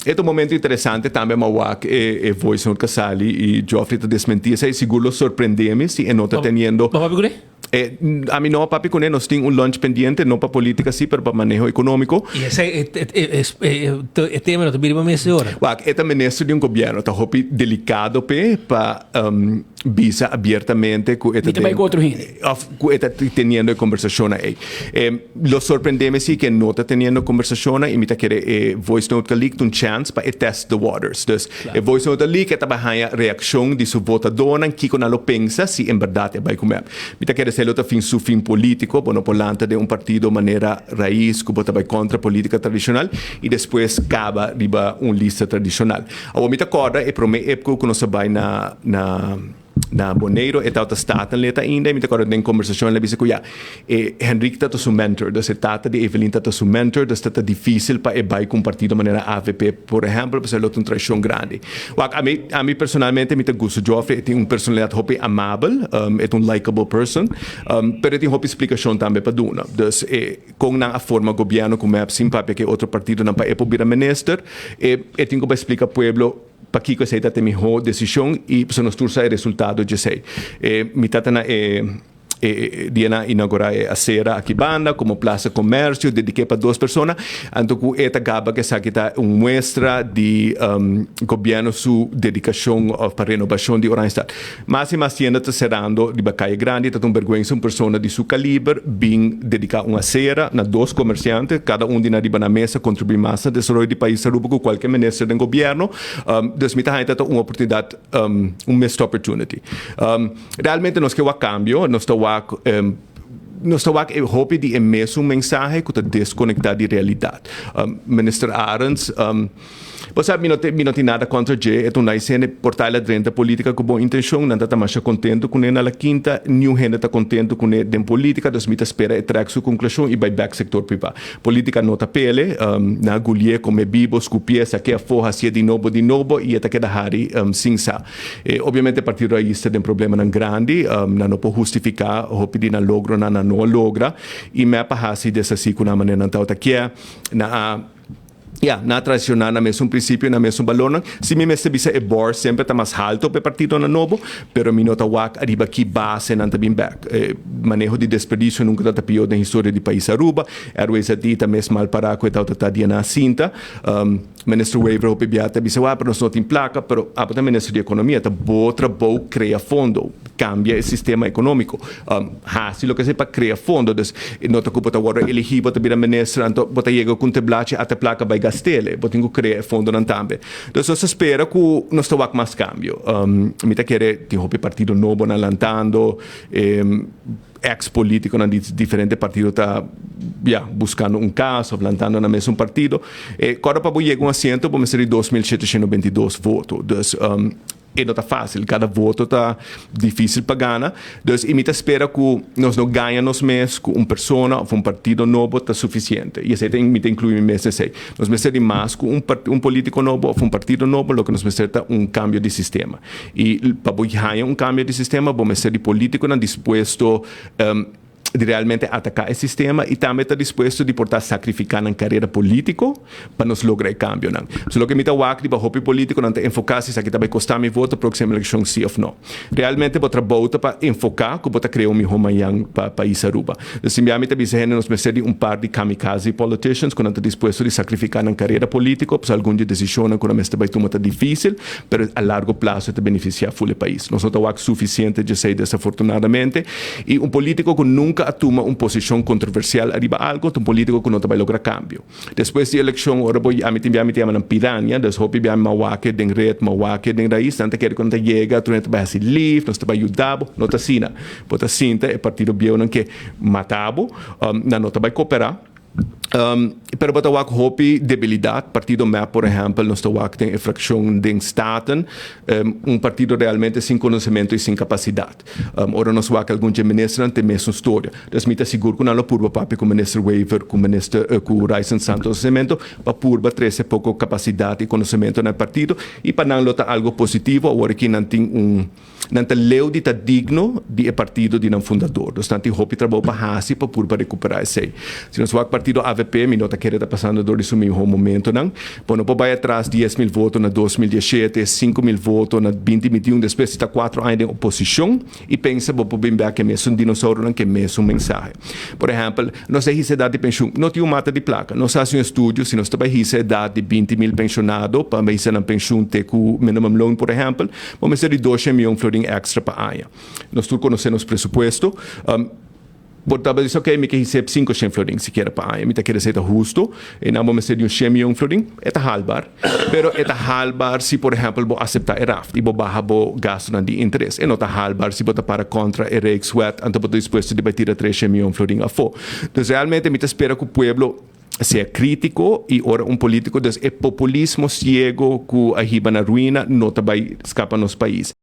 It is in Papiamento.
E ta un momento interesante tambe ma wak e e voice note ku a sali i Geoffrey ta desmentí esei. Sigur lo sorprendé mi si e no ta teniendo. Bo papia kuné? E, ami no a papia kuné, nos tin un lunch pendiente, no pa polítika sí, pero pa maneho ekonómiko. I esei e e e e tema no ta bini pa mester ora. Wak, e ta minister di un gobièrnu, ta hopi delikado p'e pa bisa abiertamente ku e ta Mi ta bai den ku otro hende. òf ku e ta teniendo e kombersashonnan ei. E lo sorprendé mi si ku e no ta teniendo kombersashonnan i mi ta kere e voice note ku a leak ta un chance pa e test the waters. Dus e voice note a leak e ta bai haña reakshon di su votadónan kiko nan lo pensa si en bèrdat e bai ku mep. Mi ta kere esei lo ta fin su fin polítiko, bo no por lanta den un partido manera Raiz ku bo ta bai kontra polítika tradishonal i despues kaba riba un lista tradishonal. Awor mi ta kòrda e promé epko ku nos a bai na na Na Boneiru e tabata Statenlid ainda y mi ta acorda den conversacion el a bisa cu ya e Henrique ta ta su mentor, dus e tata di Evelyn ta ta su mentor, dus ta ta dificil pa e bay cu un partido manera avp por ehempel pasobra lo ta un traicion grandi. Wak ami ami personalmente mi ta gusta Geoffrey, e tin un personalidad hopi amabel, e ta un likeable person, pero e tin hopi splicacion tambe pa duna. Dus e con nan a forma gobierno cu mep sin papia cu e otro partidonan pa e por bira minister, e e tin cu bay splica pueblo. Pakiko esei ta te mihó desishon i pasobra nos tur sa e resultado djesei. E mi tata na e e dia nan a inaugurá e asera aki banda komo Plaza Comercio dediké pa dos persona anto ku e ta gaba ku esaki ta un muestra di gobièrnu su dedikashon òf pa renobashon di Oranjestad. Mas i mas tienda ta serando riba Kaya Grandi ta ta un bèrgwensa un persona di su kaliber bin dediká un asera na dos komersiante kada un di nan riba nan mesa kontribuí mas na desaroyo di pais Aruba ku kualke minister den gobièrnu. Dus mi ta haña ta ta un oportunidat un missed opportunity. Realmente nos ke wak kambio, nos ta wak nos ta wak e hopi di e mesun mensahe ku ta deskonektá di realidat. Minister Arends. Bo sa, mi no te, mi no tin nada kontra dje, e ta un nice hende, por ta el a drenta politica ku bon intencion, nan ta ta masha kontento kuné na La Quinta, niun hende ta kontento kuné den politica, dus mi ta spera e trek su konklushon i bai bek sektor privá. Politica no ta pele, nan a gulié, kome bibo, skupié, saké afó, hasié di nobo, di nobo i e ta keda hari sin sa. E obviamente Partido Raiz ta den problemanan grandi, nan no por hustifiká hopi di nan logronan, nan no a logra i mep a hasi desasí ku nan manera nan tabata kier, nan a. Ya, nan a traicioná nan mesun principio, nan mesun balornan. Si mi mester bisa e bor semper ta mas halto pa e partidonan nobo, pero mi no ta wak ariba ki base nan ta bin bek. E maneho di desperdicio nunca ta ta pior den historia di pais Aruba. Airways a di ta mes mal pará cu e tabata ta dia nan a sinta. Minister Wever hopi bia ta bisa, Wak, pero nos no tin placa, pero abo ta minister di economia, ta bo trabou crea fondo. Cambia e sistema economico, haci loke sea pa crea fondo, dus no ta cu bo ta wordo eligi bo ta bira minister anto bo ta yega cu un teblachi ata placa bay gastele, bo tin cu crea e fondonan tambe. Dus nos ta spera cu nos ta wak mas cambio. Mi ta kere tin hopi partido nobonan lantando, ex politiconan di diferente partido ta ya buscando un cas of lantando nan mes un partido. Corda pa bo yega un asiento bo mester di 2722 voto, dus E no ta fácil, cada voto ta difícil pa gana. Dus i mi ta spera cu nos no gaña nos mes cu un persona of un partido nobo ta suficiente. I esey ta mi ta inclui mi mes den esey. Nos mester di mas cu un un politico nobo of un partido nobo, loke nos mester ta un cambio di sistema. I pa bo haña un cambio di sistema bo mester di politiconan dispuesto di realmente ataká e sistema i tambe ta dispuesto di por ta sakrifiká nan karera polítiko pa nos logra e kambionan. So loke mi ta wak riba hopi polítikonan ta enfoká si esaki ta bai kostá mi voto próksimo elekshon sí òf no. Realmente bo trabou ta pa enfoká ku bo ta krea un mihó mañan pa pais Aruba. Dus sin bia mi ta bisa hende nos mester di un par di kamikaze politicians ku nan ta dispuesto di sakrifiká nan karera polítiko pasobra algun di e desishonnan ku nan mester bai tuma ta difísil pero a largo plaso e ta benefisiá ful e pais. Nos no ta wak sufisiente djesei desafortunadamente. I un polítiko ku nunka a tuma un posishon kontroversial ariba algu ta un polítiko ku no ta bai logra kambio. Despues di elekshon ora bo ami tin bia mi ta yama nan pirania, dus hopi bia mi mawake den ret, mawake den rais, nan ta kere ku nan ta yega tur nan ta bai hasi lif, nos ta bai yuda bo, no ta asina. Bo ta sinta e partido bieunan ke mata bo, nan no ta bai koperá. Pero bo ta wak hopi debilidad. Partido mep por ehempel nos ta wak den e fraccion den Staten, un partido realmente sin conocemento y sin capacidad. Ora nos wak algun dje ministernan ta e mesun storia. Dus mi ta sigur cu nan lo purba papia cu minister Wever, cu minister cu Ryson Santos Nascimento pa purba trece poco capacidad y conocemento na e partido y pa nan lo ta algo positivo awor aki nan tin un Nan ta leu di ta digno di e partido di nan fundador. Dus nan tin hopi trabou pa hasi pa purba recuperá esei. Si nos wak partido avp AVP, mi no ta kere ta pasando door di su miho momentonan. Bo no por bay atras 10,000 voto na 2017, 5,000 voto na 2021, despues di ta 4 aña den oposicion y pensa bo por bin bek e mesun dinosauronan, cu e mesun mensahe. Por ehempel, nos a hisa edad di pensioen, no tin un mata di placa. Nos a haci un estudio, si nos ta bay hisa edad di 20,000 pensionado, pa hisa nan pensioen te cu minimumloon, por ehempel, bo mester di 200 miyon florin extra pa aña. Nos tur conoce nos presupuesto. Bo ta bisa, "Ok, mi ke his'e 500 florin sikiera pa aña, mi ta kere esey ta husto," y nan bo mester di un 100 miyon florin, e ta haalbaar. Pero e ta haalbaar si, por ehempel, bo acepta e RAft y bo baha bo gastonan di interes. E no ta haalbaar si bo ta para contra e Rijkswet, anto bo ta dispuesto di bay tira 300 miyon florin afo. Entonces, realmente mi ta spera cu pueblo sea critico y ora un politico, dus e populismo ciego cu a hiba na ruina no ta bay scapa nos pais.